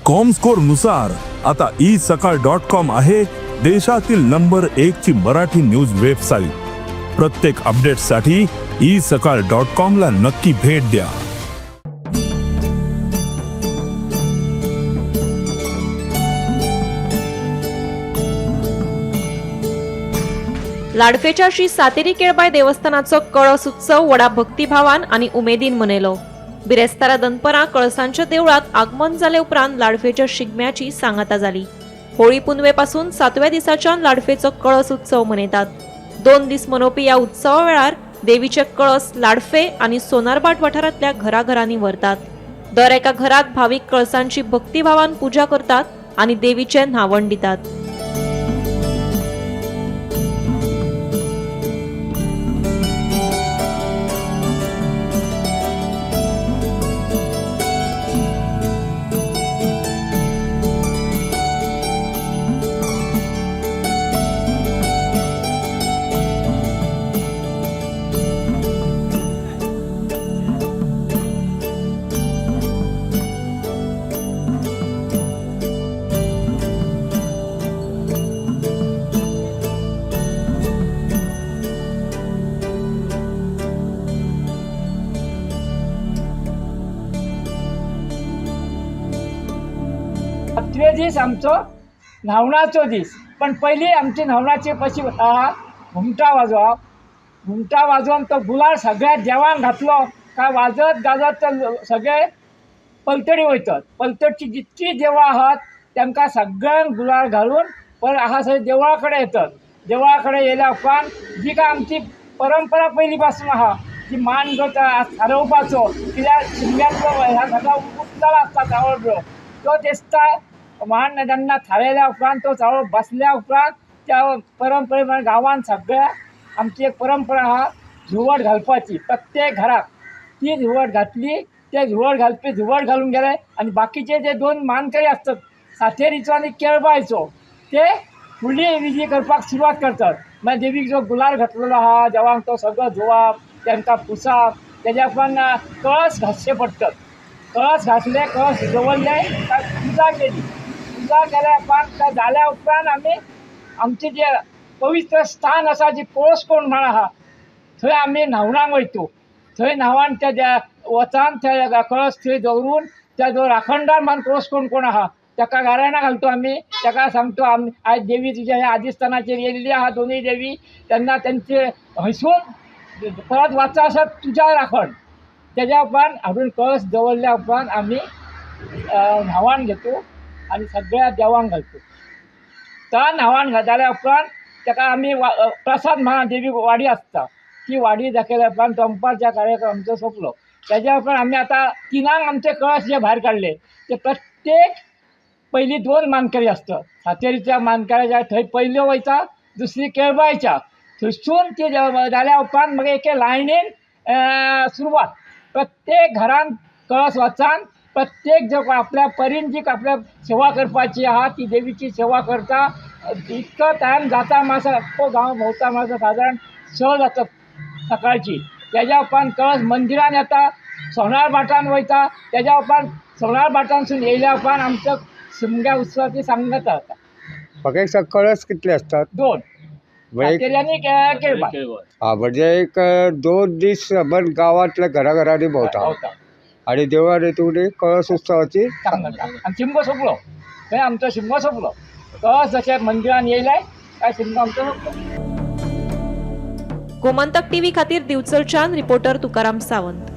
Comscore नुसार आता E सकाळ डॉट कॉम आहे देशातील नंबर एक ची मराठी न्यूज वेबसाईट. प्रत्येक अपडेटसाठी ई सकाळ डॉट कॉम ला नक्की भेट द्या. लाडफेच्या श्री सातेरी केळबाय देवस्थानाचो कळस उत्सव व्हडा भक्तिभावान आनी उमेदीन मनयलो. बिरेस्तारा दनपरां कळसांच्या देवळात आगमन जाले उपरांत लाडफेच्या शिगम्याची सांगाता जाली. होळी पुनवे पासून सातव्या दिसाच्यान लाडफेचो कळस उत्सव मनयतात. 2 दीस मनोवपी ह्या उत्सवा वेळार देवीचे कळस लाडफे आनी सोनारभाट वाठारांतल्या घराघरांनी व्हरतात. दर एका घरात भावीक कळसांची भक्तिभावान पुजा करतात आनी देवीचें न्हावण दितात. सातवे दीस आमचो न्हावणाचो दीस. पण पयलीं आमची न्हावणाची कशी आहा, घुमटां वाजोवप. घुमटां वाजोवन तो गुलाल सगळ्या देवांक घातलो काय वाजत गाजत तो सगळे पलतडी वयतात. पलतडची जितकी देवळां आहात तांकां सगळ्यांक गुलाल घालून परत आहा थंय देवळा कडेन येतात. देवळा कडेन येयल्या उपरांत जी काय आमची परंपरा पयलीं पासून आहा ती मान जो थारोवपाचो, कित्याक शिमग्याचो ह्या सगळो उत्सव आसता चावळ बिळो तो दिसता मान जेन्ना थारयल्या उपरांत तो चावळ बसल्या उपरांत त्या परंपरे गांवांत सगळ्या आमची एक परंपरा आहा झुवट घालपाची. प्रत्येक घराक ती झुवट घातली, ते झुवट घालपी झुवट घालून गेले आनी बाकीचे जे 2 मानकरी आसतात सातेरीचो आनी केळबायचो ते फुडली विधी करपाक सुरवात करतात. मागीर देवीक जो गुलाल घातलेलो आहा देवांक तो सगळो धुवप, तांकां पुसप, तेज्या उपरांत कळस घासचे पडटात. कळस घासले, कळस दवरले, पुजा केली. पुजा केल्या उपरांत जाल्या उपरांत आमी आमचे जे पवित्र स्थान आसा जी कळस कोण म्हण आहा थंय आमी न्हावणाक वयता. थंय न्हावण त्या वचान त्या कळस थंय दवरून त्या जो राखणदार मान कळस कोण कोण आहा ताका गारायणां घालतो आमी. ताका सांगतो आमी आयज देवी तुज्या ह्या आदिस्थानाचेर येयल्ली आहा दोनूय देवी, तेन्ना तेंचे हंयसून परत वचा आसा तुज्या राखण. तेज्या उपरांत हाडून कळस दवरल्या उपरांत आमी न्हावण घेतो आनी सगळ्या देवांक घालतो. त्या न्हावण घातल्या उपरांत ताका आमी प्रसाद म्हणा देवी वाडी आसता ती वाडी दाखयल्या उपरांत दनपारच्या कार्यक्रम आमचो सोंपलो. तेज्या उपरांत आमी आतां 3 आमचे कळस जे भायर काडले ते प्रत्येक पयलीं 2 मानकरी आसता. सातेरीच्या मानकऱ्याच्या थंय पयल्यो वयता, दुसरी केळबायच्या. थंयसून ती जाल्या उपरांत मागीर एके लायनीन सुरवात. प्रत्येक घरान कळस वचान प्रत्येक जो आपल्या परीन जी आपल्या सेवा करपाची आहा ती देवीची सेवा करता. इतको टायम जाता मातसो आख्खो गांव भोंवता मातसो सादारण 6 जाता सकाळची. तेज्या उपरांत कळस मंदिरान येता, सोनार भाटान वयता. तेज्या उपरांत सोनार भाटानसून येयल्या उपरांत आमचो शिमग्या उत्सवाची सांगता जाता. म्हाका एक सांग, कळस कितले आसतात? 2. सातेरी आनी केळबाय. हा, म्हणजे एक 2 दीस आपण गांवांतल्या घराघरांनी भोंवता आनी देवळान येतून कळस उत्सवाची सांगता. आनी शिमगो सोंपलो थंय आमचो शिमगो सोंपलो. कळस जशें मंदिरान येयले काय शिमगो आमचो सोंपलो. गोमंतक टीव्ही खातीर दिवचलच्यान रिपोर्टर तुकाराम सावंत.